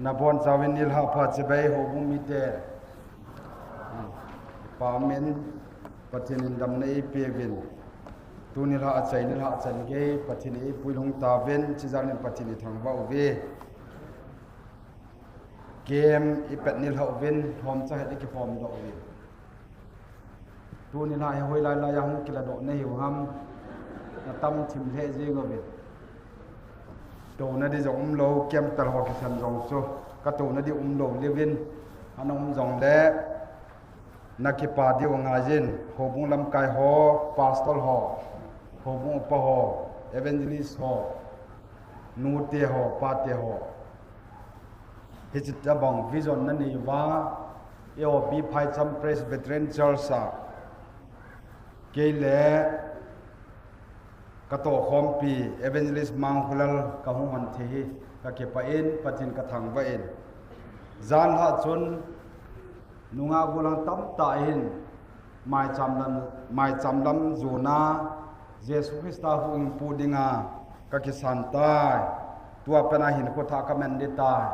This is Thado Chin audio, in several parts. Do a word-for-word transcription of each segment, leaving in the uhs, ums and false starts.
Nabonchauvin nilhah pha chibai houbung mite. Pamin Pathen in damna eipeuvin. Tuni nilhah achai nilhah chan gei Pathen in eipui lhung tauvin, chijalin Pathen ithangvah uve. Camp ipet nilhah uvin, lhomcha het ikikhom doh uvin. Tuni nilhah hi hoilai laiya hung kiladoh nahiu ham, natam thim lheh jeng uvin. Touna di jong umlou, camp tal ho kisan jong chu katouna di umlou liuvin, ana um jongle nakipa diu angaiyin, houbung lamkai ho, pastor ho, houbung upa ho, evangelist ho, nute ho, pate ho. Hiche tabang vision nanei uva, A O P Phaicham Presbyterian Church a, kei le katohkhompi Evangelist Mangkhulal kahung hon thei hi kakipah in, Pathen kathangvah in. Jan lhah chun nungah gollhang tamtah hin maicham lam, maicham lam jona Jesu Christa huhhingpu dinga kakisan tai. Tua pena hinkho thah kaman ding tai.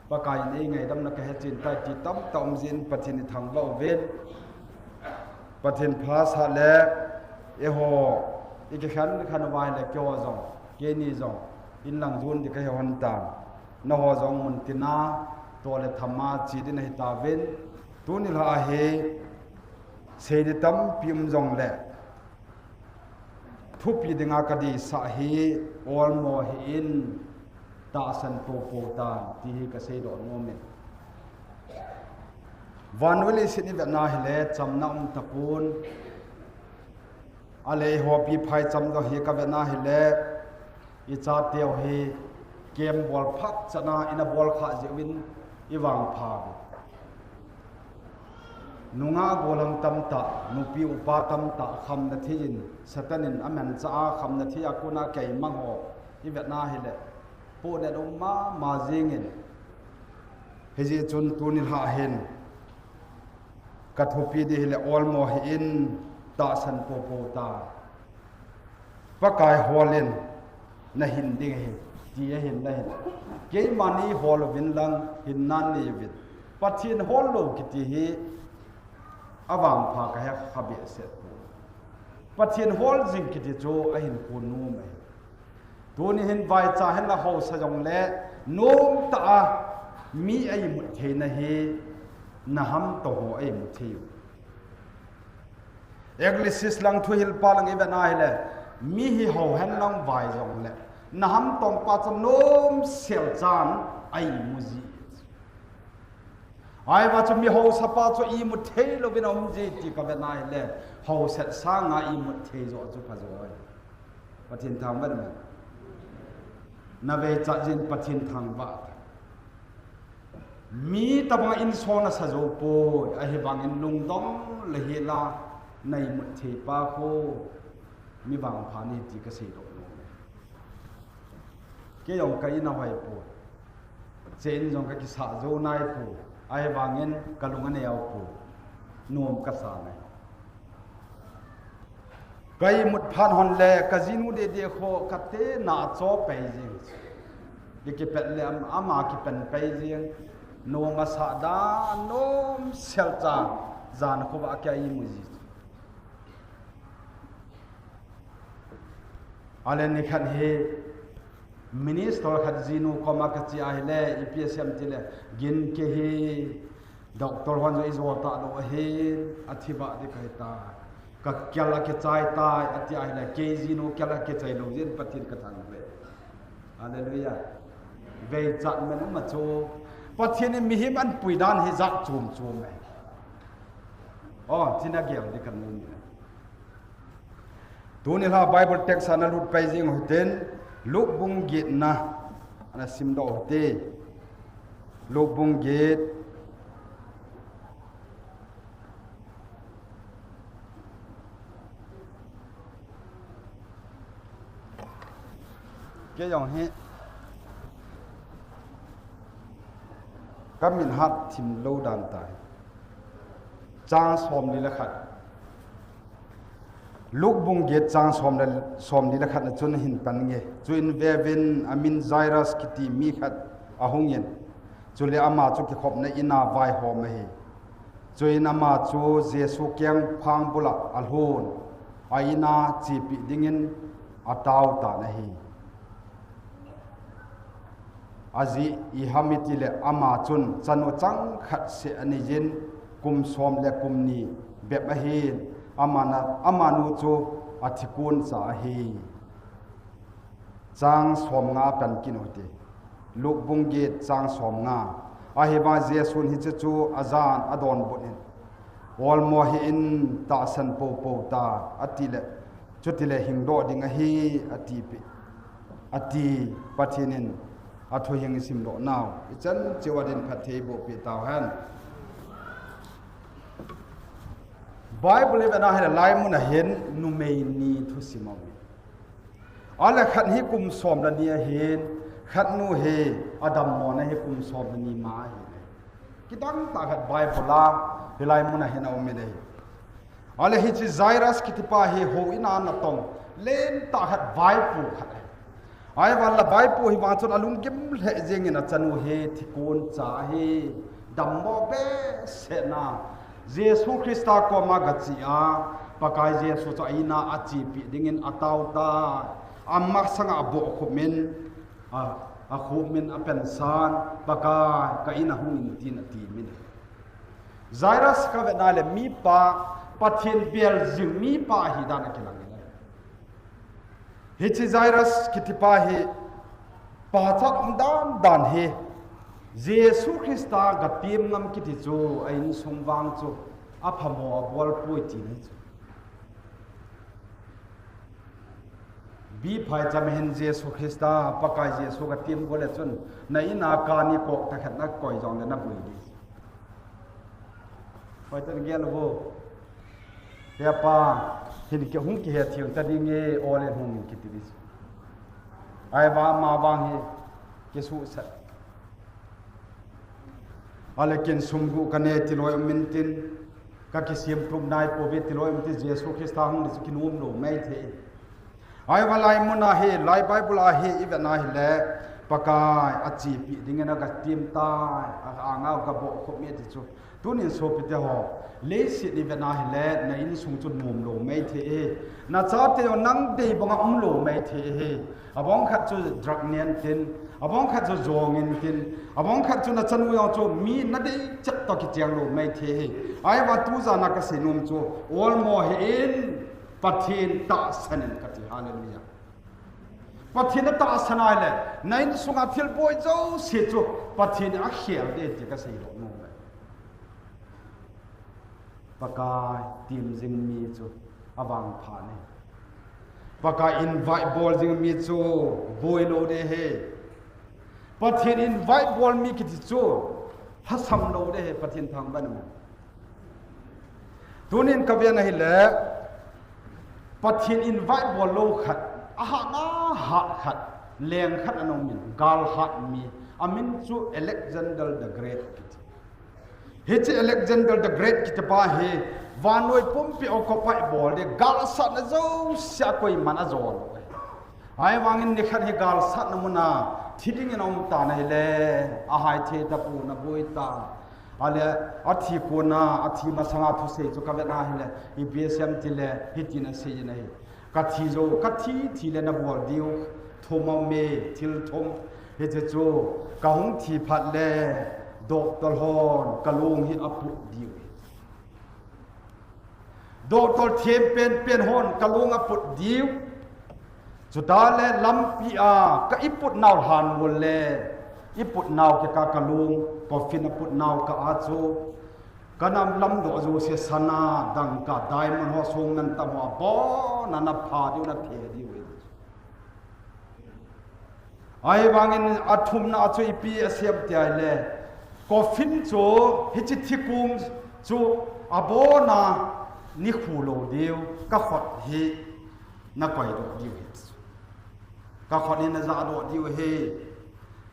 Pakai in eingaidamna kahechen tai ti tamtah um jin Pathen ithangvah uvin. Pathen phasah le eiho ikikhen khen uva ahile keiho jong, keini jong inlang jon di kahi hon tan. Nangho jong muntina toh le thama che ding nahitauvin. Tuni nilhah hi sei di tampi um jongle thupi dinga kadisah hi olmo hih in, tahsan poupou tan ti hi kaseidoh nomin. Vannoi leiset ivetna hile chamna um tapon. Ahile eiho Pi Phaicham jong hi kavetna hile ichateu hi camp bol phat chana ina bolkhah jeh uvin ivangpha uve. Nungah gollhang tamtah, nupi upa tamtah khamna thei in, Satan in amanchah a khamna thei a kona keimang ho ivetna hile, pohnat um mama jengin. Hijeh chun tuni nilhah hin kathupi di hile olmo hih in, tahsan poupou tan. Pakai holin nahin ding ahi, ti ahin nahin. Keimani hol uvin lang hinna neiuvin. Pathen hol lou kiti hi avangpha kahe kha behseh poi. Pathen hol jing kiti chu ahinkho nom ahi. Tuni hin vaicha hinla haosa jongle nomtah a mi a imut theina hi nahamto ho a imut thei u. Ecclesiastes lang thuhilpa lang ivetna hile, mi hi hao henlang vai jongle nahamtongpa chu nomsel chan a imu ji. Ahivang chu mi haosapa chu imut theilouvin aum ji ti kavetna hile, haoset sanga imut thei joh chu phajo ahi. Pathen thangvah in. Naveichat jin Pathen thangvah. Mi tobanga insung nasa jou poi, ahivangin lungdong le hila na imut theipa khu mi vangpha nahi ti kaseidoh nom e. Kei jong ka in ahoi poi. Che in jong kakisah jou nai poi. Ahivangin kalung aneo poi. Nom kasa nai. Ka imut phat hon le, kajinu deh deh khu kate na acho pei jing. Ikipet le am-, ama kipen pei jing. Nom asah dan, nomsel chan, jan khovah a ka imu ji. Ale nikhat hi, minister khat jinu koma kache ahile, ipi asei em tile, gin kei hi, doctor hon jong ijo talou ahin, athi vah ding kahitai. Ka kel akichai tai, ati ahile, kei jinu kel akichai lou jeh in Pathen kathangvah e. Hallelujah. Veichat man um a chu, Pathen in mihem anpui dan hi jat chom chom e. O, tina gel ding kanom e. Tuni la Bible text a nalut pai jing u hitin, Luke bung getna ana simdoh u hite. Luke bung get. Kei jong hi kamin hat thim lou dan tai. Chang somli le khat. Luke bung get chang som le, somli le khat na chun hin pan nge. Chuin veuvin amin Jairus kiti mi khat ahungin, Chule ama chu kikhopna in a vaihom ahi. Chuin ama chu Jesu kengphang bula alhun, a in a chepi dingin atao tan ahi. Ajeh iham itile ama chun chanu changkhat seh aneiyin, kum som le kum ni bep ahin, amanu chu athikun cha ahi. Chang somnga pan kit uhite. Luke bung get chang somnga. Ahivangin Jesun hiche chu ajan adonbut in, olmo hih in, tahsan poupou tan, atile, chutile hingdoh ding ahi, atipeh, ati. Pathen in athu hing isimdoh nau ichan cheh uva din phatthei eiboh peh tauhen. Bible ivet a hile laimun a hin numei ni thusim aume. Ahile khat hi kum som le ni ahin, khatnu hi adammona hi kum som le ni ma ahi. Kidang tah khat Bible a hilai mun a hin aume. Ahile hiche Jairus kitipa hi houin a natong lentah khat vaipo khat ahi. Ahivangin la vaipo hivang chun alunggim lheh jengin achanu hi thikun cha ahi, dammo behseh na. Jesu Christa koma gache a, Pakai Jesu chu a in a achepi dingin atao tai. Amasanga abohkhup in, a, akhup in apansan, Pakai, ka in a hung in tin ati in. Jairus kavet na le mipa, Pathen bel jing mipa ahidan akilang in. Hiche Jairus kitipa hi pachat um dandan hi, Jesu Christa gatem ngam kiti chu a insung vang chu aphamo abol poi tina chu. Biphai cham hin Jesu Christa, Pakai Jesu gatem go le chun, na in a kani kok tah khat nakoi jongle nabui ding. Hoitah in gel vo. Hepa, hin kihung kihe theng ta ding e, ole hung in kiti ding. Ahivangin ama vang hi kisuhsat. Ahile ken sum guh kanei ti loi um intin, kakisem tup nai pouve ti loi um intin, Jesu Christa hung ding chu kinom lou maithei. Ahivangin lai mun a hi, lai Bible a hi ivet na hile, Pakai achepi dingin agatem tai, a-anga gabohkhup e ti chu. Tunin sopite ho, leiset ivet na hile, na insung chu nom lou maithei e. Nachate jong nang dei banga um lou maithei e. Abang khat chu drug nen tin, abang khat chu jong in tin, abang khat chu nachanu jong chu mi nadei chet toh kicheng lou maithei e. Ahivangin tujan a kasei nom chu, olmo hih in, Pathen tahsan in kati, hallelujah. Pathen natahsan a hile, na insunga thil boi jouse chu Pathen in akhel ding ti kaseidoh nom e. Pakai tem jing mi chu avangpha ahi. Pakai invite bol jing mi chu boi lou ding ahi. Pathen invite bol mi kiti chu lhasam lou ding ahi, Pathen thangvah in um. Tunin kavet na hile, Pathen invite bol lou khat, ahat na hat khat, leng khat ana um in, galhat mi, amin chu Alexander the Great kiti. Hiche Alexander the Great kitipa hi, vannoi pumpi occupy bol ding, galsatna jouse a koiman ajo lou. Ahivangin nikhat hi galsatna mun a thi dingin aum tan ahile, ahai thei tapon aboi tan. Ahile, athi kona, athi masanga thusei chu kavet na hile, ipi asei em tile, hitin asei in ahi. Kathi jou, kathi thile nabol diu thum aume, thil thum. Hiche chu, kahung thi phat le, doctor hon kalung hi aput diu ahi. Doctor them penpen hon kalung aput diu. Chutah le lampi a ka iput nau lhan mul le, iput nau kikah a kalung, coffin aput nau kah a chu, kanam lamdoh jouse sana, dangka, diamond ho, song mantam ho abon a napha diu, naphe diu ahi. Ahivangin athumna a chu ipi asei em tia ahile, coffin chu hiche thikung chu abon a nikhu lou diu, kakhut hi nakoidoh diu ahi. Kakhut hi najahdoh diu ahi.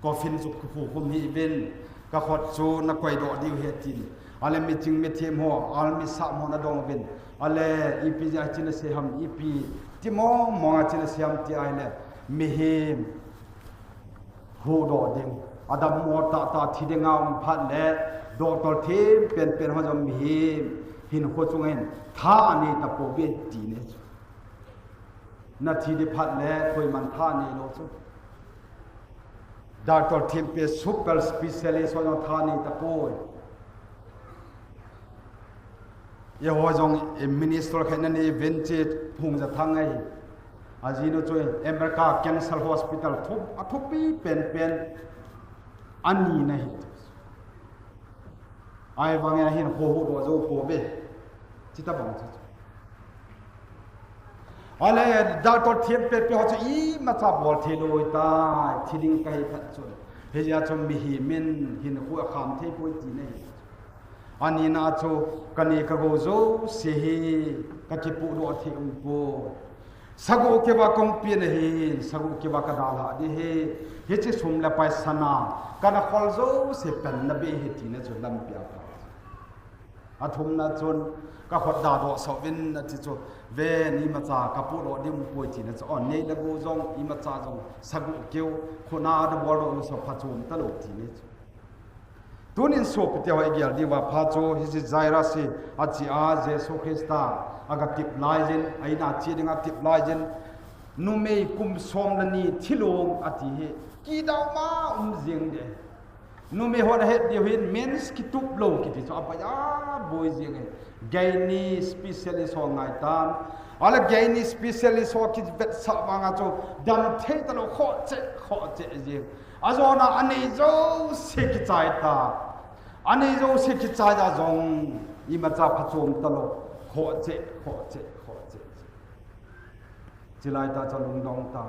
Coffin chu khu khum hih uvin, kakhut chu nakoidoh diu ahi atin. Ahile miching mithem ho, army sap ho nadong uvin. Ahile ipi jeh a hiche nasei ham, ipi ti mong mong a hiche nasei ham tia ahile, mihem huhdoh ding, Adam mo tah tah thi dinga um phat le, doctor them penpen ho jong mihem hinkho chunga hin tha anei tapouve ti ne chu. Na thi di phat le koiman tha anei lou chu. Doctor them pe super specialist ho jong tha anei tapoi. Eiho jong, eh, minister khat na ni Vincent Phungzathang ahi. Ajinu chu America Cancer Hospital thum, athupi penpen anina ahi. Ahivangin ahinkho huhdoh jou pouve. Chuti bang chu. Ahile, doctor them pepe ho chu imacha bol thei lou tai, thi ding kahi phat chun. Hijeh chun mihem in hinkho akham thei poi tina ahi. Anina chu kanei kagou jouse hi kakipudoh thei um poi. Sagoh keuva kong pen ahin, sagoh keuva kadalhah ding ahi. Hiche sum le pai sana, kana khol jouse penna bei ahi tina chu lampi apha. Athumna chun, kakhut dadoh sah uvin ati chu, ven imacha kapudoh ding um poi tina chu, o, nei le gou jong, imacha jong, sagoh keu, khut a daboldoh lou sah phachom talou tina chu. Tunin sopite ho igel diuva pha chu, hiche Jairus hi, achea Jesu Christa, agatep laiyin, a-in a che dinga atep laiyin, numei kum som le ni thilong ati hi, kidau ma um jeng ding. Numei hon ahet diu hin mens kitup lou kiti chu aboi aboi jeng e. Gynae specialist ho ngaitan. Ahile gynae specialist ho kivetsah vanga chu damthei talou khoh cheh, khoh cheh jeng. Ajona anei jouse kichai ta. Anei jouse kichai a jong imacha phachom talou. Khoh cheh, khoh cheh, khoh cheh. Chulai tah chu lungdong ta,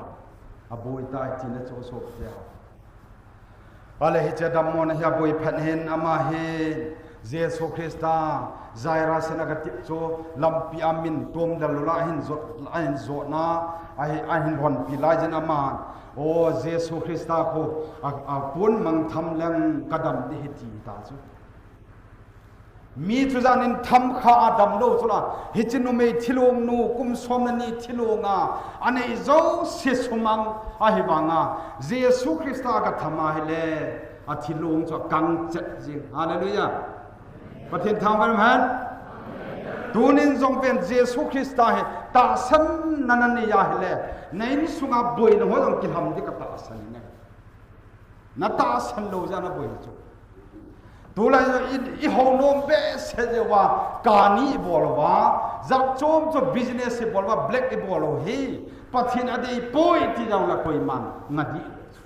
aboi tai tina chu sopite ho. Ahile hiche dammona hi aboi phat hin ama hi Jesu Christa, Jairus in agatep chu lampi a min tom dalula ahin jot, ahin jotna, ahi, ahin honpi laiyin ama, o Jesu Christa khu, a, apon mangtham leng kadam ding ahi ti ta chu. Mi chujanin thamkha a damlou chula, hiche numei thilong nu, kum som le ni thilong a, anei jouse sumang ahivanga, Jesu Christa agatham ahile, athilong chu akang chet jeng. Hallelujah. Pathen thangvah in um hen. Tunin jong ven Jesu Christa hi tahsanna nanei ahile, na insunga boina ho jong kilham ding katahsan e. Natahsan lou jeh a naboi chu. Tulai jong i, ihou nom behseh jeh uva, kani ibol uva, jat chom chom business ibol uva, black ibol u hi, Pathen adei poi ti jongle koiman ngah dih lou chu.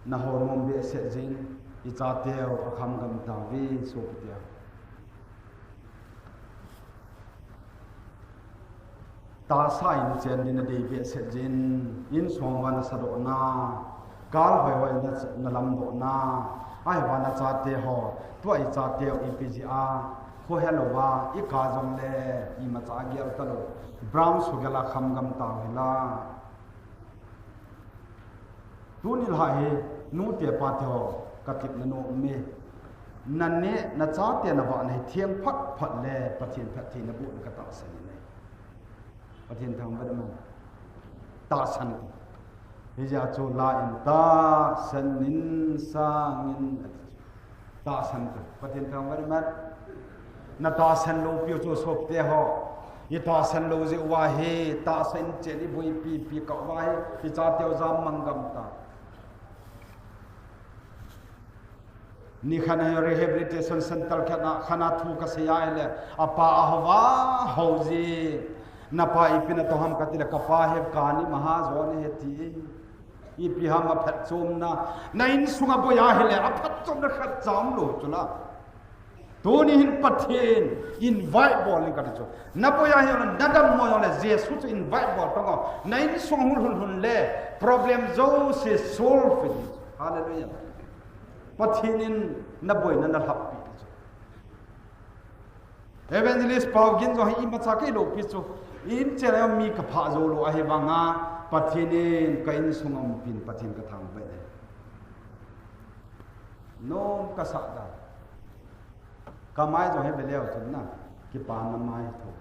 Nahou nom behseh jeh in, ichateu akham gam tauve, sopiteu. Tahsa in chen ding nadei behseh jeh in, insung uva nasadohna, kal hoihoi na, nalamdohna, ahivanga nachate ho, tua ichateu ipi jeh a, khohelouva, ikah jongle, imacha gel talou, brown sugar la kham gam tau hila. Tuni lha hi, nute pate ho, katepna nom e. Naneh, nachate navahna hi theng phat phat le, Pathen phatthei naboh ding katahsan in ahi. Pathen thangvah in um hen. Tahsan. Hijeh chun la in tahsan in sangin ati chu. Tahsan chu. Pathen thangvah in um hen. Natahsan lou piu chu sopite ho. Itahsan lou jeh uva hi, tahsan in chen iboipi pi kah uva hi, ichateu jam mang gam ta. Nikhat a rehabilitation center khat a, khat a thu kasei ahile, apa ahou va, hou ji. Napa ipi natong ham katile, kapa hi kani maha jo ahi ti. Ipi ham aphatchomna, na insunga boi ahile, aphatchomna khatcha umlou chula. Tuni hin Pathen invite bol in kati chu. Naboi ahile, nadammo jongle, Jesu chu invite bol tong o. Na insunga hung lhun lhun le, problem jouse solve in. Hallelujah. Pathen in naboina nalhahpi chu. Evangelist Paugin jong hi imacha kei lou pi chu. In chela mi kaphah jou lou ahivanga Pathen in ka insunga umpin Pathen kathangvah e. Nom kasah dan. Kamai jong hi veleu chun na. Kipana mai tho.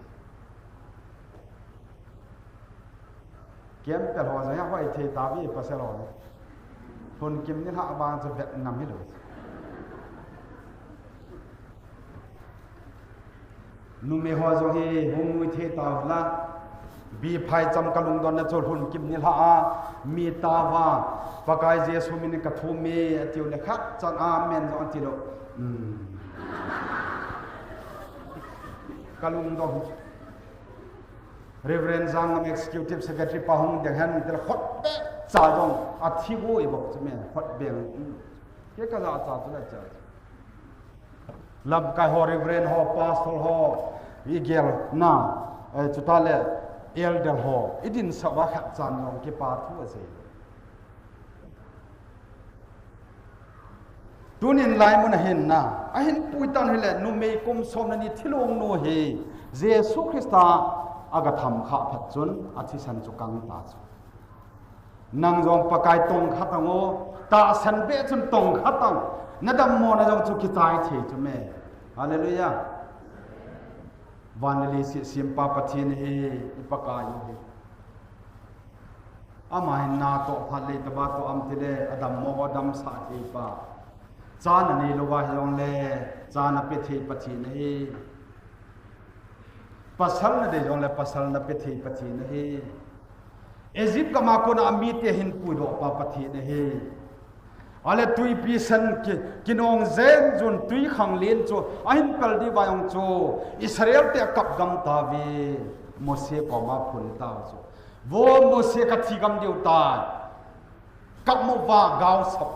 Camp pel ho jong ahoi thei tave pasal ho. Lhunkim nilhah vang chu vet ngam hilou. Numei ho jong hi hung nui thei tauve la. Bi phaicham kalungdonna chu lhunkim nilhah a mi tava Pakai Jesu minin kathum e atiu le khat chan amen jong atilou. Hmm. Kalungdon. Reverend Jangam Executive Secretary pa hung ding hen tile khut beng cha jong athi goi bou chu me khut beng. Kei kajacha chu la cha. Lamkai ho, Reverend ho, Pastor ho, igel na, eh, chutah le Elder ho, idin sah uva khat chan jong kipa thu asei. Tunin laimun ahin na, ahin pui tan hile, numei kum som le ni thilong nu hi, Jesu Christa aga tham kha phat chun, athisan chu kang ta chu. Nang jong Pakai tong kha tang o, tahsan be chun tong kha tang. Na dammo na jong chu kichai thei chu me. Hallelujah. Van le leiset sempa Pathen hi, i Pakai hi. Ama hin na toh phat le taba toh am tile, adammo ho damsah thei pa. Cha na neilou va hijongle, cha na pe thei Pathen hi. Pasal na dei jongle pasal na pe thei Pathen ahi. Egypt gam a kona amite ahin puidoh pa Pathen ahi. Ale tuipi san ki, kinong jen jun tui khang len chu ahin pel diu va jong chu Israel te akap gam tauve, Mose koma phun tau chu. Vo Mose, kathi gam diu tai. Kap mo va gao sap.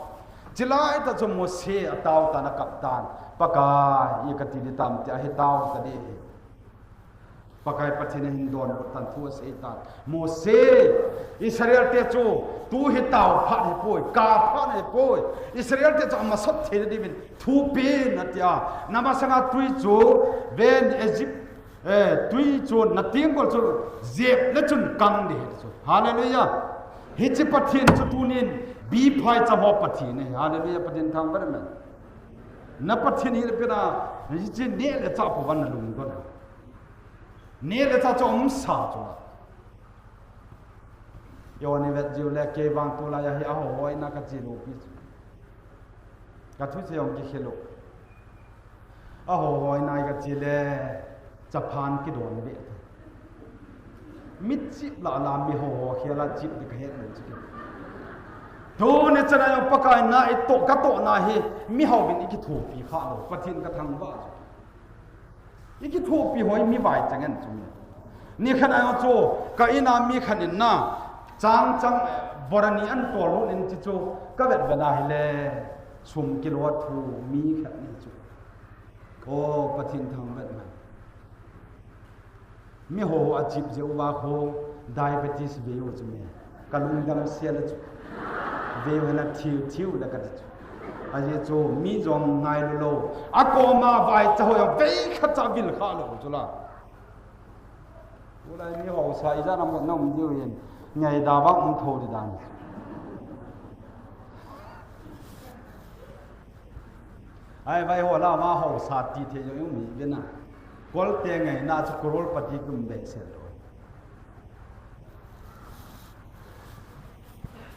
Chilai tah chu Mose atao tan akap tan. Pakai, i kati ding tam tia ahi tao ta ding ahi. Pakai Pathen in ahin donbut tan thu asei tan. Mose, Israel te chu tu hi tao phat hipoi, kap phat hipoi. Israel te chu amasot theina diuvin thu pen atia. Na masanga tui chu ven Egypt Eh, tui chu, na tenggol chu, jep le chun kang ding ahi chu. Hallelujah. Hiche Pathen chu tunin, bi phaicham ho Pathen ahi. Hallelujah, Pathen thangvah hen. Na Pathen hi le pen a, hiche neh le chah pou va na lungdon. Neh le chah chu umsa chu. Jong i vet jiu le kei vang tulai a hi aho hoi na kache lou pi chu. Ka thu che jong kikhel lou. Aho hoi nai kache le, chaphan kidon be. Mi chip la la mi ho ho khel a chip ding kahet lou chu. Tuni chan a jong Pakai na i toh ka toh na hi, mi hou vin i kithopi kha lou, Pathen ka thangvah chu. I kithopi hoi mi vai chang en chu mi. Ni khat a jong chu, ka in a mi khat in na, chang chang, eh, bora ni an tol lut in chi chu, ka vet vet a hile, sum kilo a thu mi khat ni chu. O, Pathen thangvah hen. Mi ho a chip jeh uva kho diabetes ve u chu me. Ka lungdam sia le chu. Ve u hen a thiu thiu le kati chu. Ajeh chu mi jong ngailu lou. Akoma vaicha ho jong veikhat cha vil kha lou chu la. Tulai mi haosa ijat a mot na um diu hin. Ngaidam vang um thou ding dan. Ai, vai ho la ma haosa ti thei jong um hi ve na. Kolte ngaina chu crorepati kum behseh lou.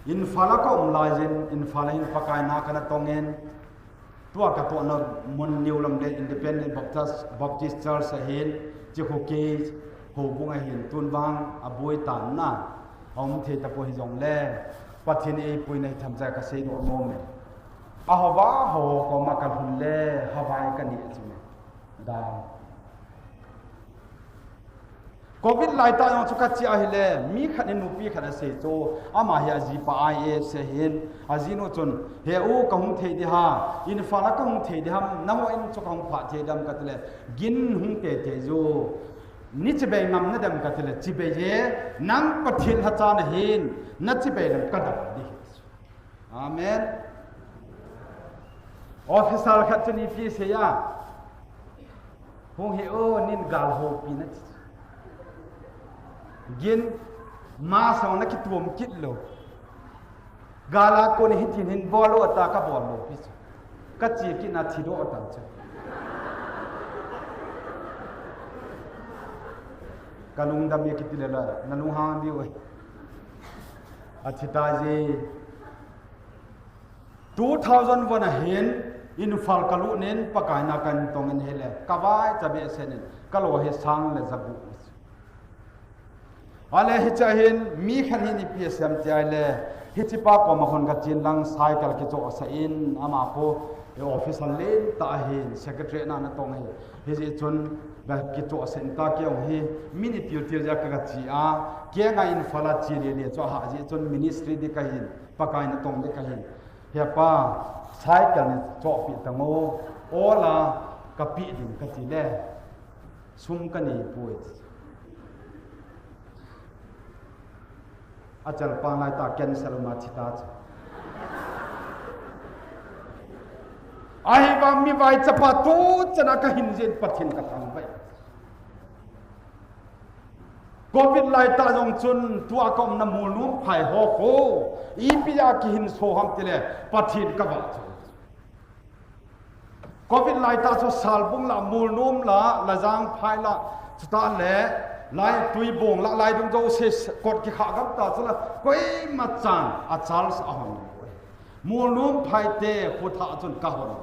Imphal a ka um lai jin, Imphal a hin Pakai na kana tong in, tua ka tohna mun New Lamlet Independent Baptist, Baptist Church a hin, Chikhu K houbung a hin, tun vang aboi tan na, aum thei tapoi hijongle, Pathen in eipuina hi themcha ka seidoh nom e. Aho va ho koma ka lhun le, havai ka ni a chu me. Da. Covid lai tah jong chu ka chia hile, mi khat in nupi khat asei chu, ama hi ajipa I A S ahin, ajinu chun, he u ka hung thei ding ham, Imphal a ka hung thei ding ham, nangho in chu ka hung phah thei ding ham ka tile, gin hung tei tei ju, nei chibai ngam na dem ka tile, chibai e, nang Pathen lhacha nahin, na chibai lem ka dam ding. Amen. Officer khat chun ipi asei a. Hung hih o, nin gal houpi na ti. Gin, mask jong na kituam kit lou. Gal a kon hitin hin bol o ati a ka bol lou pi chu. Ka che kit na thi doh tan chu. Ka lungdam e kiti le la, na lunghang diu e. Athi tai ji. Two thousand one a hin Imphal kalut in Pakai na katong in ahile, kavaicha behseh in, kalo hi sang le jagup. Ale hiche a hin mi khat hin ipi asei em tia ahile, hichepa koma hin kachen lang cycle kichohsah in, ama khu officer lentah ahin, secretary na natong ahi. Hijeh chun, ga kichohsah in ta, kei jong hi, min itil til jeh a ka, kache a, kei nga Imphal a che lele chu ahah jeh chun ministry ding kahin, Pakai natong ding kahin. Hepa, cycle neichohpeh tan o, ol a kapeh ding kati le, sum kanei poi. Achalpang lai tah cancel ma thi ta chu. Ahivang mi vaichapa tu chana kahin jin Pathen kathangvah. Covid lai tah jong chun tua ka umna Molnomphai ho khu, ipi a kihinso ham tile, Pathen kavah chu. Covid lai tah chu Salbung la, Molnom la, Lajangphai la, chutah le, lai Tuibong la, Laidung jouse kot kikhah gam tah chu la, koima chan a Charles ahon. Molnomphai te khu thah chun kahon.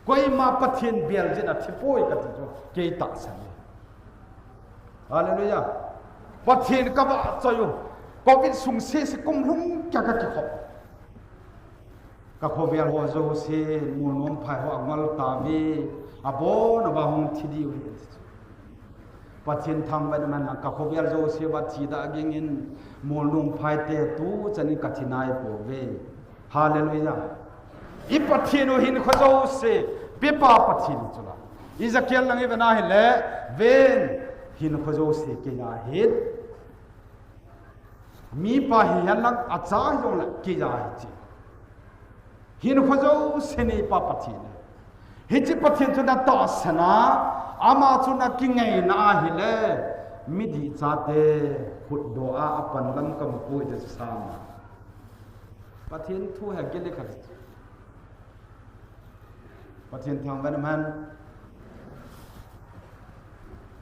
Koima Pathen bel jin a thi poi kati chu, kei tahsan. Hallelujah. Pathen kavah choi u. Covid sung sese kum lhung kya ka kikhop. Ka khovel ho jouse, Molnomphai ho angol tave, abon a ba hung thi diu ahi. Pathen thangvah in man lang, ka khovel jouse va thi da ging in, Molnomphai te tu chan in kathi nai pouve. Hallelujah. I Pathen u hinkho jouse pepa Pathen chu la. Ezekiel lang i vet na hile, ven, hinkho jouse kei a ahi. Mipa hihen lang acha hijongle kei a ahi ti. Hinkho jouse neipa Pathen ahi. Hiche Pathen chu natahsan a, ama chu nakingaina ahile, midih chate khutdoh a, apan lam kamu poi ti chu Sam. Pathen thu hi gil khat. Pathen thangvah in man.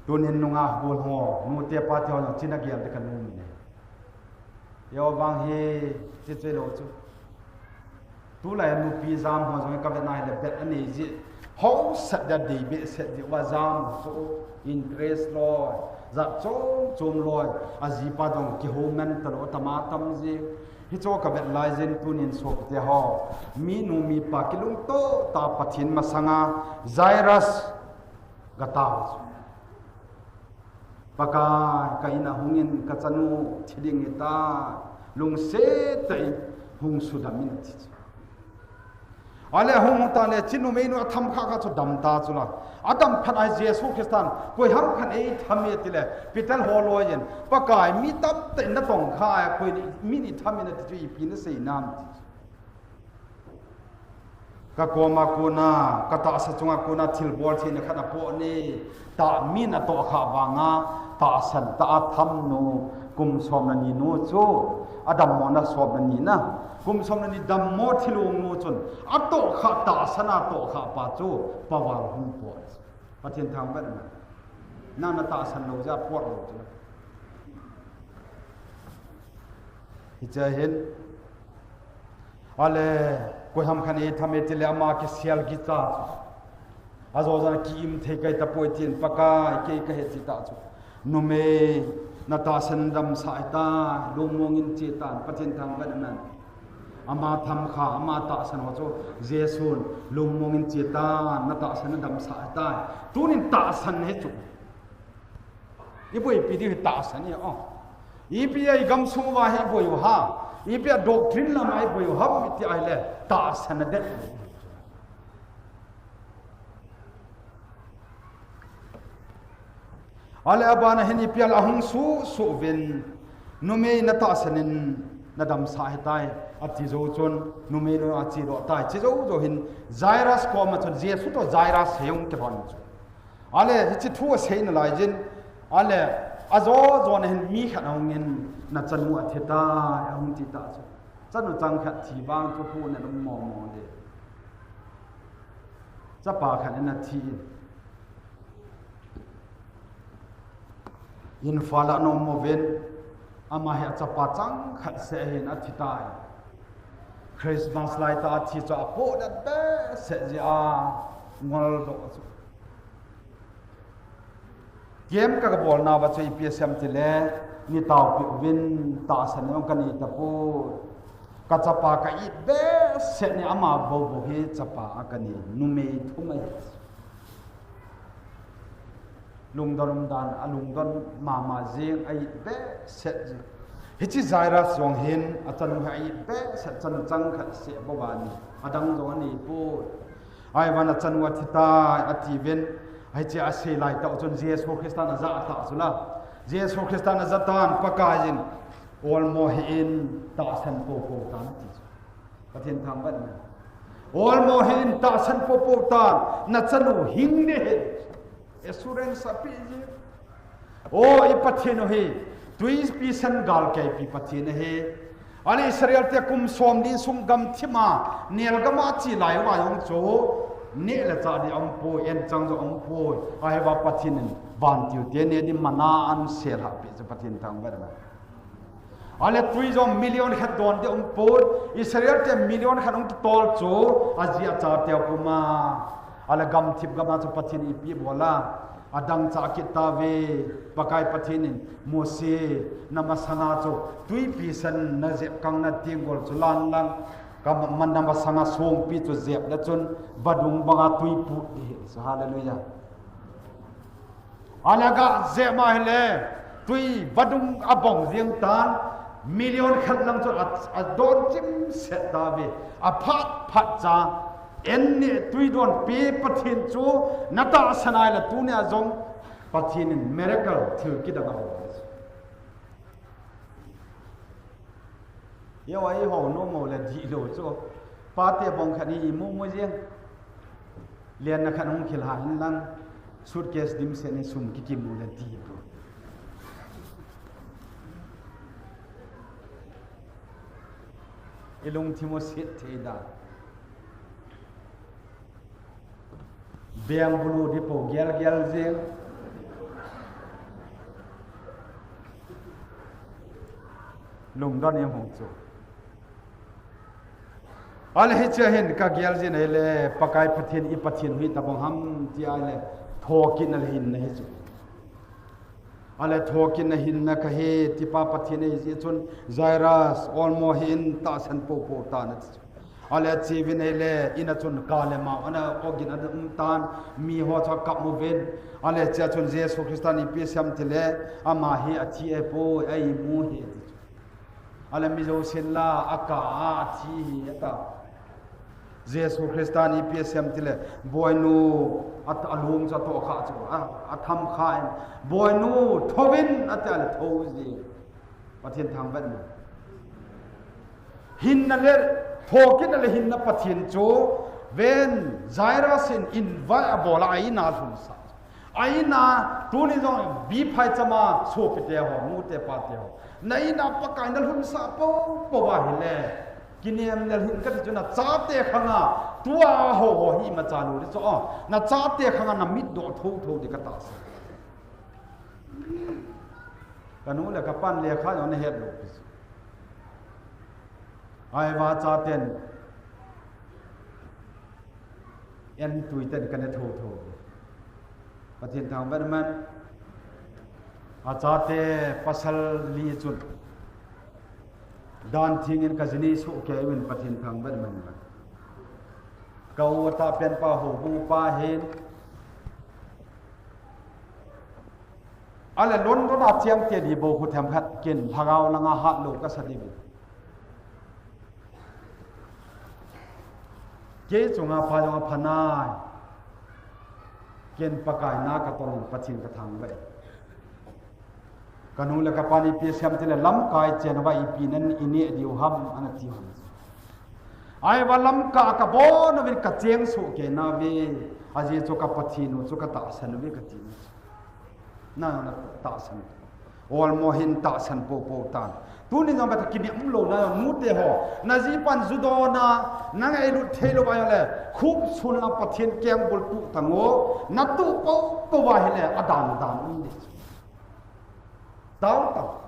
Tunin nungah bol ho, nute pate ho, china gel te ka nu mi ne. Yo vang hi, chi chi lo chu. Tulai nupi jam ho jong ka vet na hile bet anei ji. Hausat da dei behseh ji uva jam chu interest loi. Jat chom chom loi. Ajipa jong kihou man talou tama tam ji. Hichu ka vet lai jin tunin sopite ho. Minu mipa kilungtoh tah Pathen masanga Jairus gatao chu. Pakai, ka in a hungin ka chanu thi ding ahitai, lungset tah in hung sudam in ati chu. Ale hung tah le, hiche numeinu atham kha kha chu dam ta chu la. Adam phat a Jesu Christan, koi ham khat eitham e tile, Peter ho loi in, Pakai, mi tamtah in natong kha e, koi ni, mi ni tham in ati chu ipi nasei nam ti chu. Ka koma kona, ka tahsa chunga kona thilbol theina khat apoh ni, tah min atoh kha vanga, tahsan tah a tham nu, kum som le ni nu chu, adammo na som le ni na, kum som le ni dammo thilong nu chun, atoh kha tahsan atoh kha pa chu, paval hung pot. Pathen thangvah in man. Na natahsan lou jeh a pot lou chu. Hiche hin. Ale, koi ham khat eitham e tile ama kisel kicha chu. Ajo jan ki-im thei kai tapoi tin Pakai kei kahe ti ta chu. Numei natahsan damsah ahitai, lungmong in che tan, Pathen thangvah in man. Ama tham kha, ama tahsan ho chu, Jesun, lungmong in che tan, natahsan damsah ahitai. Tunin tahsan hi chu. Iboipi diu hi tahsan hi, o. Ipi a igamsung uva hi iboi u ham. Ipi a doctrine lama iboi u ham, iti ahile, tahsan adet. Ale abana hin ipi a la hung suh suh uvin, numei natahsan in nadamsah ahitai, ati jou chun, numeinu achedoh tai, che jou jou hin, Jairus koma chun, Jesu toh Jairus hung kibang chu. Ale, hiche thu asei nalai jin, ale, ajo jo na hin mi khat ahung in, nachanu athi tai, ahung ti ta chu. Chanu chang khat thi vang chu hu na lum mo mo de. Chapa khat in athi in. Imphal a nom mo ven. Ama hi achapa changkhat seh hin athi tai. Christmas laitah athi chu apohdet behseh jeh a ngol doh chu. Camp ka, ka bolna uva chu ipi asei em tile, nei taopi uvin, tahsan jong kanei tapoi. Ka chapa ka it behseh in ama bou bou hi chapa a kanei, numei thum ahi. Lungdon umdan, alungdon mama jing, a it behseh jing. Hiche Jairus jong hin, achanu hi a it behseh, chanu changkhat seh bou ahi. Adang jong anei poi. Ahivangin achanu athi tai, atiuvin. Hiche asei laitah chun Jesu Christa in ajah tah chu la. Jesu Christa in ajah tan, Pakaiyin, olmo hih in, tahsan poupou tan ati chu. Pathen thangvah in. Olmo hih in, tahsan poupou tan, nachanu hing ding ahi. Assurance apeh ji. O, i Pathen u hi, twipi sen galkeipi Pathen ahi. Ahile Israel te kum somni sung gamthip a, nelgam a che lai uva jong chu, neh le chah ding aumpoi, anchang jong aumpoi, ahivangin Pathen in vantil te neh ding manna asel hahpeh chu Pathen thangvah in. Ahile twi jong million khat don ding aumpoi, Israel te million khat hung kitol chu, aji achate puma. Ahile gamthip gam a chu Pathen in ipi abol a, adangchah kit tauve, Pakai Pathen in, Mose, namasanga chu, twipi sen najep kang na tenggol chu lan lang, ka ma-, namasanga songpi chu jep le chun, vadung banga twi put ding ahi, so hallelujah. Ahile aga jep ma ahile, twi vadung abong jeng tan, million khat lang chu a, adon chimset tauve, aphat phat cha, anni twi donpi Pathen chu natahsan ahile tunia jong Pathen in miracle thil kidang abol. Eiho, eiho nom mo le dihlou chu. Pate bong khat hi imu mu jeng. Lenna khat hung khel ha hin lang. Suitcase dimset in sum kikim u le dipoi. Ilungthim u set thei da. Beng bulu di po gel gel jeng. Lungdon in hung chu. Ahile hiche hin ka gel jin ahile, Pakai Pathen, i Pathen hi tabang ham ti ahile, thokit na le hinna hi chu. Ahile thokit na hinna kahi, tipa Pathen ahi jeh chun, Jairus, olmo hih in, tahsan poupou tan ati chu. Ahile ache uvin ahile, in a chun ka le mao ana ogin ana um tan, miho chu akap uvin. Ahile hichea chun Jesu Christa in ipi asei em tile, ama hi athi ahipoi, aimu ahi ati chu. Ahile mi jousen la, akap a, athi ahi ati. Jesu Christa in ipi asei em tile, boinu, a, alung chu atoh kha chu, a, atham kha in, boinu, thouvin, ati ahile thou ji. Pathen thangvah in. Hinna le, thokit na le hinna Pathen chu, ven Jairus in invite abol a, a in a alhunsah. A in a, tuni jong biphai chama, sopite ho, nute pate ho. Na in a Pakai nalhunsah poupou va ahile. Kinem nel hih in kati chu nachate khang a, tua ho ho hi imacha lou ding chu, o, nachate khang a namit doh thotho ding katahsan. Kanu le kapan lekha jong nahet lou pi chu. Ahivangin chaten, entui ten kana thotho. Pathen thangvah in. Achate pasal li chun. Dan thengin ka jini soh kei uvin Pathen thangvah in. Ka u atahpen pa houbung pa hin. Ahile London a cheng te di bou khu themkhat ken lhagao langa hatlou kasa ding. Kei chunga pha jong apha nai. Ken Pakai na katol in Pathen kathangvah e. Kanu le kapan ipi asei em tile lamkai chen uva ipi nan ineh diu ham ana ti hon. Ahivangin lamkai kabon uvin kacheng soh kei nauve. Ajeh chu ka Pathen u chu katahsan uve kati. Na, natahsan. Olmo hih in tahsan poupou tan. Tuni jong kata kinem lou na nute ho. Najipan ju dona, nangailut thei lou va ahile. Khupsun la Pathen kengbul tuh tan o. Natuh poupou va ahile, adan dan um ding. Tao tao.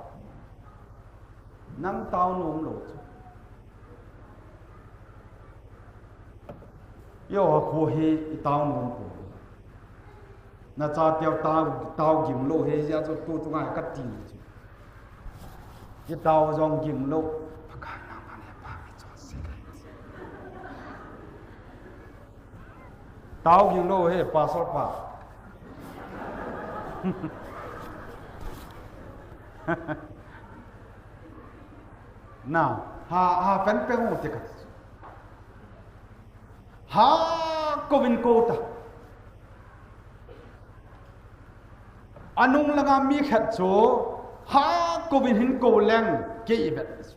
Nang tao nom lou chu. Yo, kho hi i tao nom ko. Na chateu tao, tao gim lou hi, hijeh chun tu tu ngai ka ti chu. I tao jong gim lou. Pakai nang mane pa mi chon se. Tao gim lou hi, pastor pa. Na, ha, ha, pen pen u te ka. Ha, kou vin kou ta. Anung langa mi khat chu, ha, kou vin hin kou leng, kei i vet.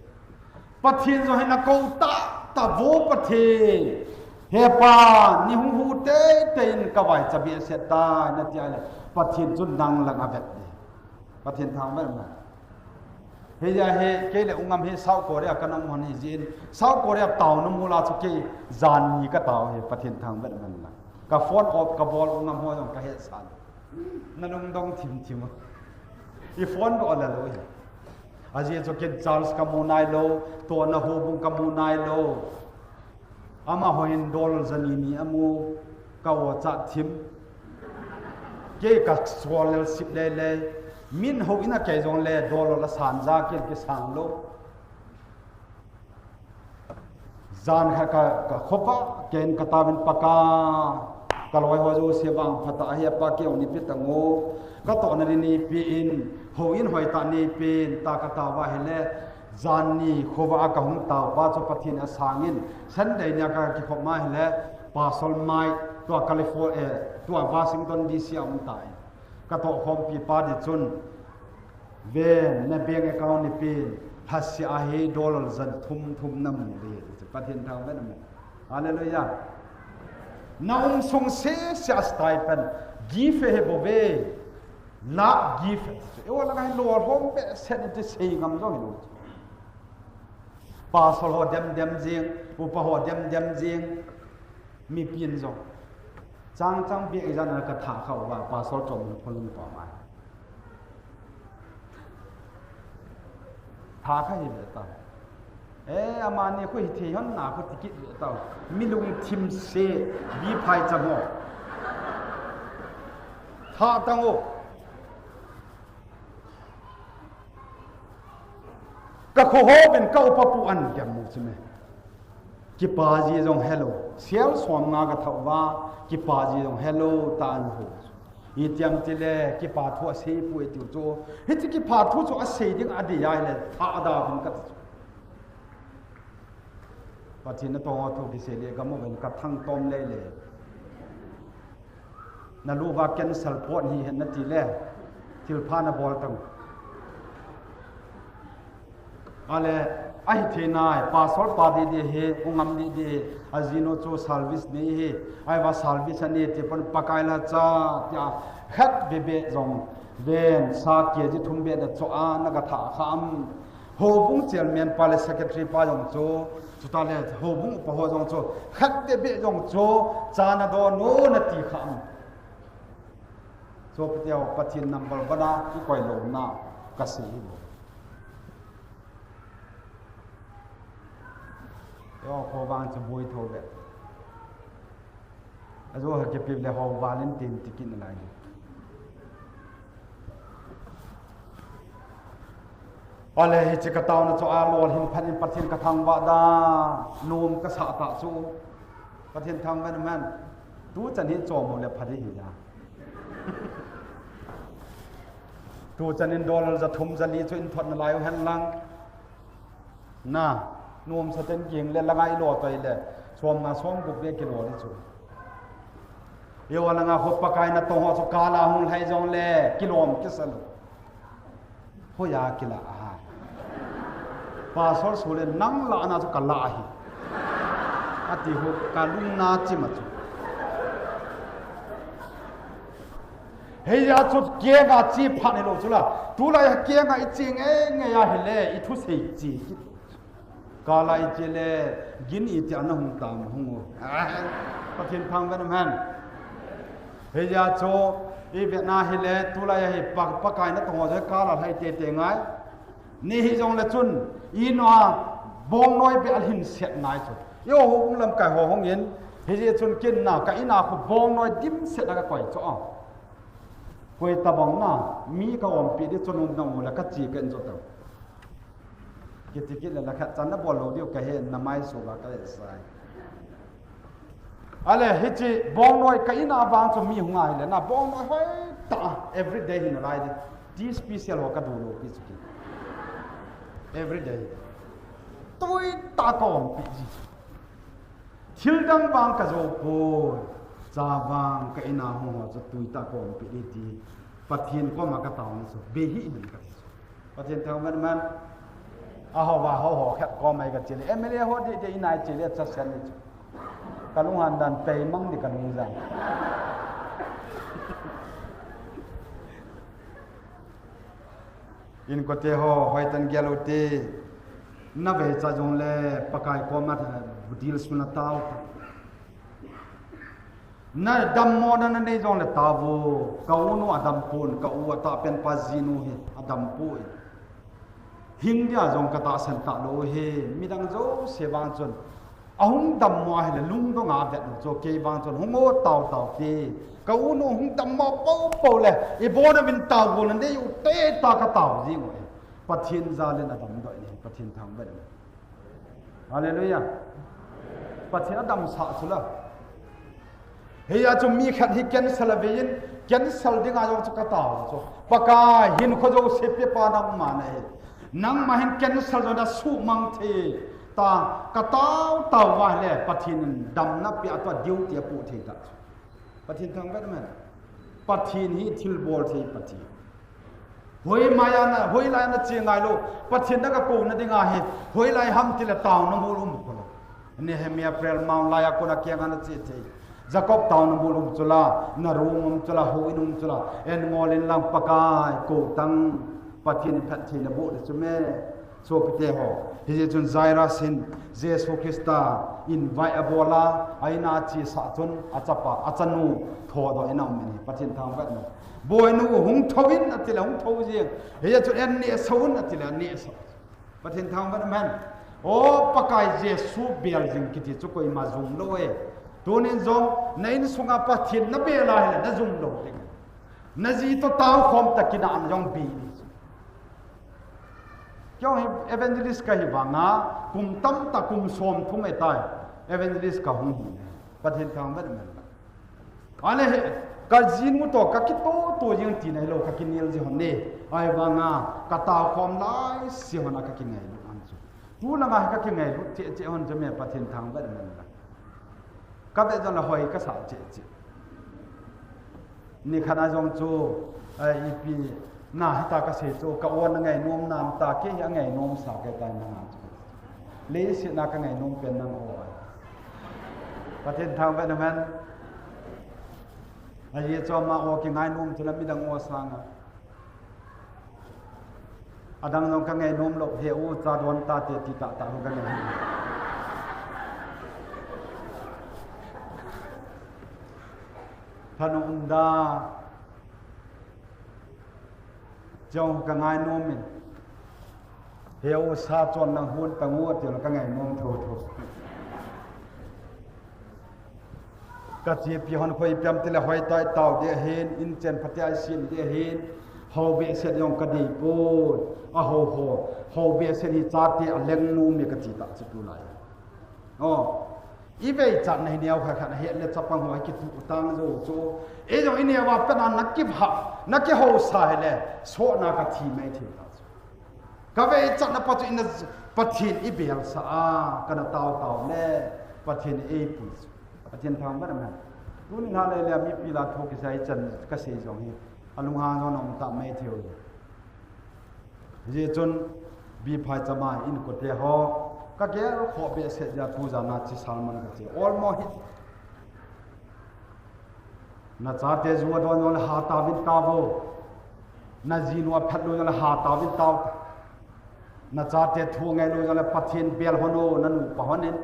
Pathen jong hin a kou ta, ta vo Pathen. He pa, ni hung hu te, te in ka vai cha bi se ta, na ti a le. Pathen chu nang langa vet. Pathen thangvah ma. Hijeh a hi, kei le u ngam hi South Korea ka nang mon hi jin. South Korea tao na mu la chu kei jan ni ka tao hi Pathen thangvah man la. Ka phone off ka bol u ngam ho jong ka he san. Na lungdong thim thim. I phone do la lou hi. Ajeh chu ken chance ka mu nai lou, to na ho bung ka mu nai lou. Ama hoin dollar jani ni amu, ka o cha thim. Kei ka sual lel sip lele. Min ho ina kei jong le dollar la san ja ken ke sang lou. Jan kha ka, ka khopa, ken ka tavin Pakai. Ka loi ho jo se vang phata ahi pa ke oni pi tango. Ka to na ni pi in, ho in hoi ta ni pi in, ta ka tava hi le. Jan ni khovah a ka hung tao pa chu Pathen a sangin, Sunday nia ka kikhop ma hile, Pastor Mai, tua California, eh, tua Washington D C a um tai. Ka toh khompi pa di chun, ven, na bank account ni pen, lhasia hi dollar jan thum thum na mu ve, Pathen thangvah ma. Hallelujah. Na um sung se se a stipend, give he bo ve. Love gift. Ewa la ngai lo hom pe sen ti sei ngam jong hi lo. Pastor ho dem dem jing, upa ho dem dem jing. Mi pin jong. Chang chang bi ijan ka tha kha uva, pastor chom phun pa mai. Tha kha hi ve ta. Eh, amani khu hi thei hon na khu tikit ve tau. Mi lungthim se, bi phai chang ho. Tha tang o. Ka kho ho ben ka upa pu an gam mu chi me. Kipa ji jong hello. Sial som nga ka thau va, kipa ji jong hello ta an ho. Itiam ti le, kipa thu a sei pu e tiu chu. Hichi kipa thu chu a sei ding a di ai le, tha a da vin ka ti chu. Pathen na tong ho thu kisei le, gam u ven ka thang tom le le. Na lu va cancel pot hi hen na ti le, thil pha na bol tang. Ale, ahi thei nai, pastor pa di di hi, u ngam di di, a jinu chu service nei hi, ai va service a nei ti pon Pakai la cha, tia, khat be be jong, ven, sa K G thum be na cho a, na ka tha kha am. Houbung chairman pa le secretary pa jong chu, chuta le houbung upa ho jong chu, khat be be jong chu, cha na do no na ti kha am. So, Pateo, Pathen number one a, i koi lo na, ka sei hi bo. Yo, kho vang chu bui tho ve. Ajo ha ke pip le ho valin tin tikin lai. Ale, hichi ka tauna chu a lol hin phat in Pathen ka thangvah da, nom ka sa ta chu. Pathen thangvah man. Tu chan hi chom le phat hi ja. Tu chan in dollar ja thum ja li chu in thot na lai u hen lang. Na, nom sa ten king le la ngai lo toi le. Som nga som gup be kilo li chu. Yo la nga ho Pakai na tong ho chu kala hung lai jong le, kilom kisal. Hoiya kila a. Pastor Sule nang la na chu kala hi. Ati ho ka lung na chi ma chu. Heya chu kenga chi phat ni lo chu la. Tu la ya kenga i chi nge nge ya hi le i thu sei chi. Kala i chi le gin i ti ana hung tam hung o. Pathen thangvah man. Heya chu i ve na hi le tu la ya hi pa, Pakai na tong ho kala lai te te ngai. Ni hijongle chun, ina bongnoi beh alhin set ngai chu. Eiho hung lamkai ho hung in, hijeh chun ken na, ka ina khu bongnoi dimset a kakoi chu a. Koi tabang na, mi ka umpi di chun um na mu le ka chi ken chu ta. Kiti kit le la khat chan na bol lou diu ka he na mai su ba ka he sai. Ale, hiche bongnoi ka ina vang chu mi hung ai le, na bongnoi hoi ta, everyday hin lai di. Ti special ho ka du lou pi chu ki. Everyday. Tui ta ka umpi ji. Thil dang vang ka jou poi. Cha vang ka ina hung ho chu tui ta ka umpi di ti. Pathen koma ka tao ni chu. Be hi hin ka ti chu. Pathen thangvah in man. Aho va ho ho khat koma ka chi le. M L A ho di di ina chi le cha sen ni chu. Ka lunghan dan pei mang di ka lung jang. Inkote ho, hoitah in gel u te. Na vei cha jongle, Pakai koma budil suna tao. Na dammo na na nei jongle tao vo. Ka u nu adam pon, ka u atahpen pa jinu hi adam poi. Hing dia jong ka tahsan talou hi, midang jouse vang chun. Ahung dammo ahile lungdong a vet u chu, kei vang chun hung o tao tao te. Ka u nu hung dammo poupou le, ibon uvin tao vo le, nei u te ta ka tao jing u hi. Pathen jal in adamdoh in, Pathen thangvah in. Hallelujah. Pathen adamsah chu la. Hia chu mi khat hi cancer a vei in, cancer dinga jong chu ka tao chu. Pakai hin kho jouse pepa nangma na hi. Nangma hin cancer jong na sumang thei ta ka tao tao va le Pathen in damna pia tua duty apoh thei ta chu. Pathen thangvah in man. Pathen hi thilbol thei Pathen. Hoi maiya na, hoilai na che ngai lou. Pathen na ka kou na dinga hi. Hoilai ham tile taona mol um kho lou. Nehemiah prayer mount laiya kona kianga na che thei. Jacob taona mol um chu la, na room um chu la, houin um chu la. En ngol in lang Pakai kou tang Pathen in phatthei na boh di chu me. Sopite ho, hijeh chun Jairus hin Jesu Christa invite abol a, a ina achesah chun achapa, achanu thodoh in aum in hi, Pathen thangvah in. Boinu hung thou in atile hung thou jeng. Hijeh chun en nehsah un atile an nehsah. Pathen thangvah in man. O Pakai Jesu bel jing kiti chu koima jum lou e. Tunin jong na insunga Pathen na bel a hile na jum lou ding. Na ji toh taokhom ta kina am jong bi ni. Kei jong hi evangelist kahi vanga, kum tamtah, kum som thum ahitai. Evangelist kahung hi. Pathen thangvah in man. Ale hi, ka jinu toh, ka kitoh toh jing tina hilou, ka kinel ji hon e. Ahivanga, ka taokhom laise hon a ka kingailut hon chu. Tulanga hi ka kingailut cheh cheh hon chu me Pathen thangvah in man la. Ka vet jongle hoi ka sah cheh cheh. Nikhat a jong chu, eh, ipi na hita ka sei chu, ka u na ngainom nam ta, kei hi angainom sa kei tai nanga chu. Leiset na ka ngainom pen nang o. Pathen thangvah in man. Ajeh chu ama o kingainom chu la midang o sanga. Adang jong ka ngainom lou, he u cha don tate ti tahtah ho ka ngainom. Thanom um da. Jong ka ngainom in. He u sa chon nang hon tang u ti la ka ngainom thotho. Ka chepi hon khoi piam tile hoi tai tao ding ahin, inchen phatea isin ding ahin, hou behseh jong ka dei poi, ahou ho, hou behseh hi chate aleng nom e ka ti ta chu tulai. O, i veichatna hi neo khat khat ahet le chapang ho akituh tang jou chu. Ei jong i neo a pat a na kivah, na kihousa hile, sohna ka thi mai thei ta chu. Ka veichatna pa chu ina Pathen i belsah a, kana tao tao le, Pathen eipui chu. Pathen thangvah in man. Tuni na le le mipi la thu kisei chan ka sei jong hi. Alunghang jong na um ta mai thei u. Hijeh chun Biphai chama inkote ho. Ka gel khoh behseh jeh a tu jan a chi sermon ka che. Almost hi. Na chate ju adon jongle hatah uvin tao vo. Na jinu aphat lou jongle hatah uvin tao. Na chate thu angai lou jongle Pathen bel hon o, na nupa hon in.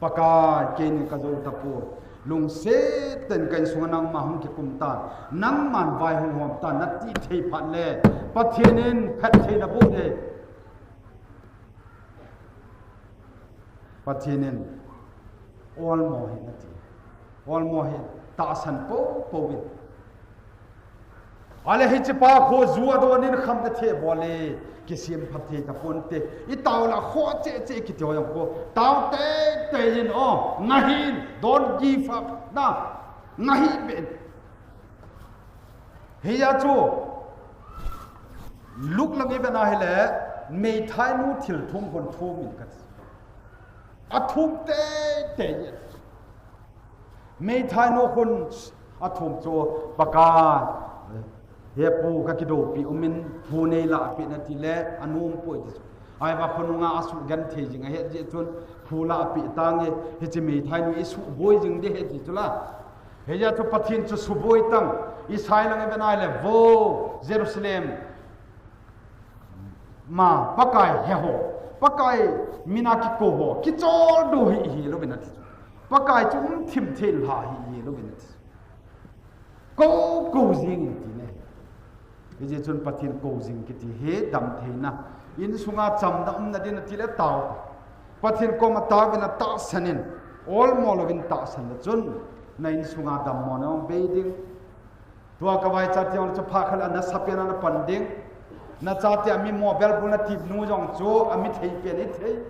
Pakai, keini ka jou tapoi. Lungset tah in ka insunga nangma hung kikum tan. Nangman vai hung hom tan, na ti thei phat le. Pathen in phattheina boh ding. Pathen in olmo hih in ati. Olmo hih in, tahsan poupou in. Ale hiche pa kho ju adon in kham te the bol e, kisem phat thei taponte. I tao la kho che che kiti ho jong kho. Tao teitei in o, ngah hih in, don't give up na. Ngah hih beh in. Hijeh chun, Luke lang i vet na hile, meithainu thil thum khun thum in kati. Athum teitei in. Meithainu khun athum chu, Pakai, he pu kakidoupi umin, phu neilahpeh in ati le, anom poi ti chu. Ahivang khonunga asugenthei jing ahet jeh chun, phu lahpeh tange, hiche meithainu isuhboi jing ding ahi ti chu la. Hijeh chun Pathen chu suboi tan, Isaiah lang i vet na hile, vo Jerusalem, ma, Pakai he ho, Pakai mina kikou ho, kicholdo hih hih louvin ati chu. Pakai chu umthim thei lha hih hih louvin ati chu. Kou, kou jing in ti ahi. Hijeh chun Pathen kou jing kiti hi damtheina. Insunga chamna umna din ati le tao. Pathen koma taovin atahsan in. Olmo louvin tahsan le chun, na insunga dammona hung bei ding. Tua ka vaichate jong chu phat khat le ana sapen ana pan ding. Na chate a mi mobile bol na tip nu jong chu ami thei pen hithei.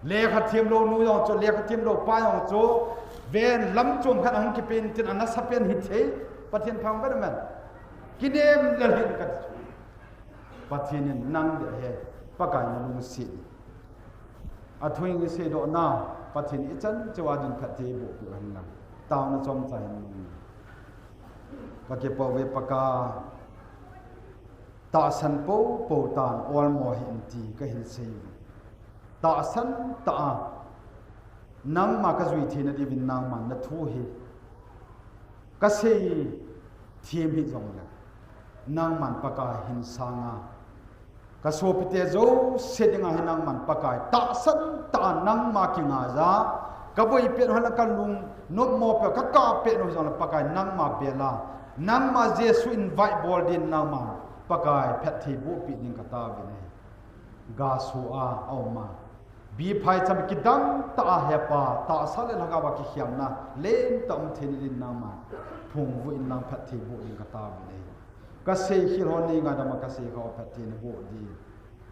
Lekha themlou nu jong chu, lekha themlou pa jong chu, ven lam chom khat ahung kipen tin ana sapen hithei. Pathen pha vet amen. Kinem lel hih in kati chu. Pathen in nang beh he, Pakai nalungset in. Athu in iseidoh na, Pathen ichan cheh uva din phatthei eiboh peh u hen lang. Taona chomcha hin nung. Kakipah uve Pakai. Tahsan poupou tan olmo hih in ti kahin sei uve. Tahsan tah a, nangma kajui theina diuvin nangman nathu hi kasei them hih jongle, nangman Pakai hin sanga, kasopite jouse dinga hi nangman Pakai tahsan tah a nangma kingaiya, kaboipeh u henlang kalung nopmo peh u, kakap peh u hijongle Pakai nangma bela, nangma Jesu invite bol din nangman Pakai phatthei bohpeh ding kataovin ahi. Gaso a aum a, biphaicham kidang tah a hepa, tahsa le lhagao a kikhelna lentah um theina din nangman phungvuh inlang phatthei boh ding kataovin ahi. Kaseikhel ho neingaidam a kasei kha ho phatthei naboh din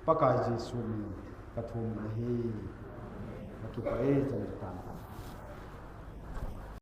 Pakai Jesu min in kathum in ahi. Kakipah e, chan katan.